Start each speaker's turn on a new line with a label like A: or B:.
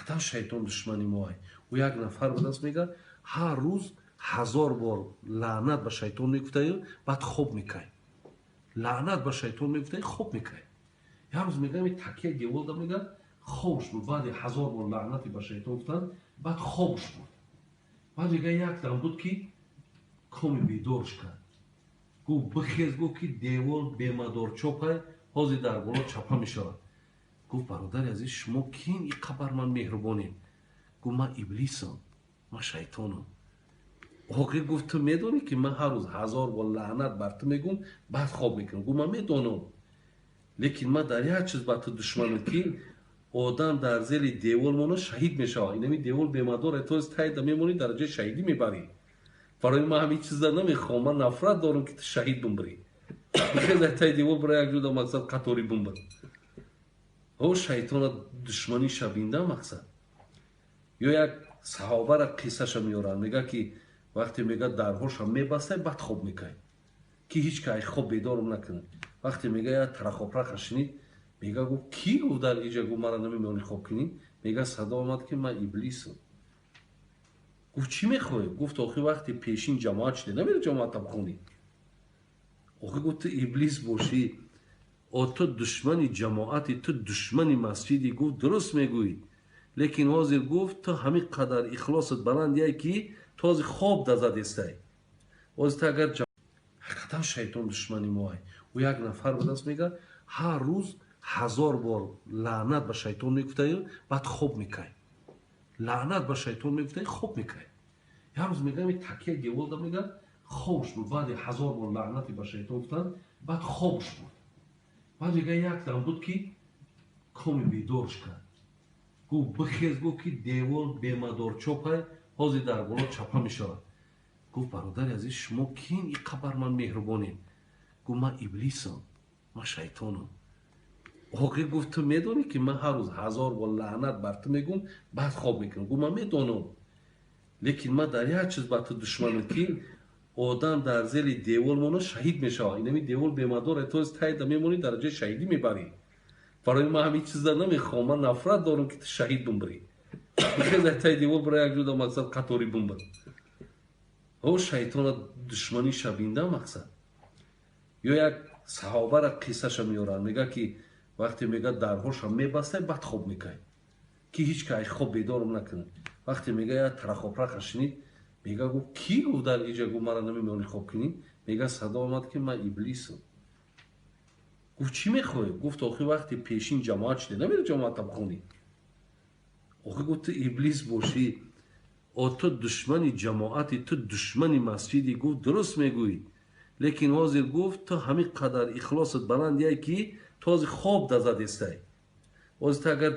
A: Ҳақиқатан шайтон душмани моай. Ӯ як нафар будааст, мега, ҳар рӯз 1000 бор лаънат ба шайтон мегуфтаю, баъд хоб мекай. Лаънат ба шайтон мегуфтаю, хоб мекай. Як рӯз, мега, такия деволда, мега, хобш буд. Баъди 1000 бор лаънати ба шайтон гуфтан, баъд хобш буд. Баъд, мега, як дам буд, ки коми бедорш кард, гуфт: «Бихез», гуфт, «ки девол бемадорчопай, ҳозир дар боло чапа мешавад». Гуфт: «Бародари азиз, шумо кин и қабар ман меҳрубонем?» Гуфт: «Ман иблисам, ман шайтонам». Охир гуфт: «Ту медонӣ, ки ман ҳар рӯз 1000 бор лаънат бар ту мегӯм, баъд хоб мекунам?» Гуфт: «Ман медонам, лекин ман дар як чиз ба ту душманам, ки одам дар зери девол мона шаҳид мешавад. Инами девол бемадор, то тайда мемонӣ, дараҷаи шаҳидӣ мебарӣ. Барои ман ҳамин чиза намехоҳам, ман нафрат дорам, ки ту шаҳид бимбирӣ. Бихез, тай девол бира, як ҷуда, мақсад, қаторӣ бимбир». О, шайтона душманӣ шабинда, мақсад. Ё як саҳобара қиссаша меоранд, мега, ки вақте, мега, дарҳоша мебастай, баъд хоб мекай, ки ҳеҷ ка ай хоб бедорам накунад. Вақте, мега, як тарахопраха шинид, мега, гуфт: «Кӣ?» Гуфт: «Дар иҷа», гуфт, «мара намемонӣ хоб кунӣ». Мега, садо омад, ки ман иблисам. Гуфт: «Чӣ мехоҳӣ?» Гуфт: «Охи вақти пешин ҷамоат шуде, намери ҷамоатам хонӣ?» Охи гуфт: «Ту иблис бошӣ, о ту душмани ҷамоати, ту душмани масҷидӣ». Гуфт: «Дуруст мегӯӣ, лекин ҳозир», гуфт, «ту ҳамин қадар ихлосат баланд яй, ки ту ҳозир хоб дазадестай, ҳозир ту агар». Ҳақиқатан шайтон душмани моай. Ӯ як нафар будааст, мега, ҳар рӯз 1000 бор лаънат ба шайтон мегуфтаю, баъд хоб мекай. Лаънат ба шайтон мегуфтаю, хоб мекай. Як рӯз, мега, такия деволда, мега, хобш буд. Баъди 1000 бор лаънати ба шайтон гуфтан, баъд хобш буд. Баъд, мега, як дам буд, ки коми бедорш кард, гуфт: «Бихез», гуфт, «ки девол бемадорчопай, ҳозир дар боло чапа мешавад». Гуфт: «Бародари азиз, шумо кин и қабар ман меҳрубонем?» Гуфт: «Ман иблисам, ман шайтонам». Охир гуфт: «Ту медонӣ, ки ман ҳар рӯз 1000 бор лаънат бар ту мегӯм, баъд хоб мекунам?» Гуфт: «Ман медонам, лекин ман дар як чиз ба ту душманам, ки одам дар зери девол мона шаҳид мешавад. Инами девол бемадор, то тайда мемонӣ, дараҷаи шаҳидӣ мебарӣ. Барои ман ҳамин чиза намехоҳам, ман нафрат дорам, ки ту шаҳид бимбирӣ. Бихез, тай девол бира, як ҷуда, мақсад, қаторӣ бимбир». О, шайтона душманӣ шабинда, мақсад. Ё як саҳобара қиссаша меоранд, мега, ки вақте, мега, дарҳоша мебастай, баъд хоб мекай, ки ҳеҷ ка ай хоб бедорам накунад. Вақте, мега, як тарахопраха шинид, мега, гуфт: «Кӣ?» Гуфт: «Дар иҷа», гуфт, «мара намемонӣ хоб кунӣ». Мега, садо омад, ки ман иблисам. Гуфт: «Чӣ мехоҳӣ?» Гуфт: «Охи вақти пешин ҷамоат шуде, намери ҷамоатам хонӣ?» Охи гуфт: «Ту иблис бошӣ, о ту душмани ҷамоати, ту душмани масҷидӣ». Гуфт: «Дуруст мегӯӣ, лекин ҳозир», гуфт, «ту ҳамин қадар ихлосат баланд яй, ки ту ҳозир хоб дазадестай, ҳозир ту агар».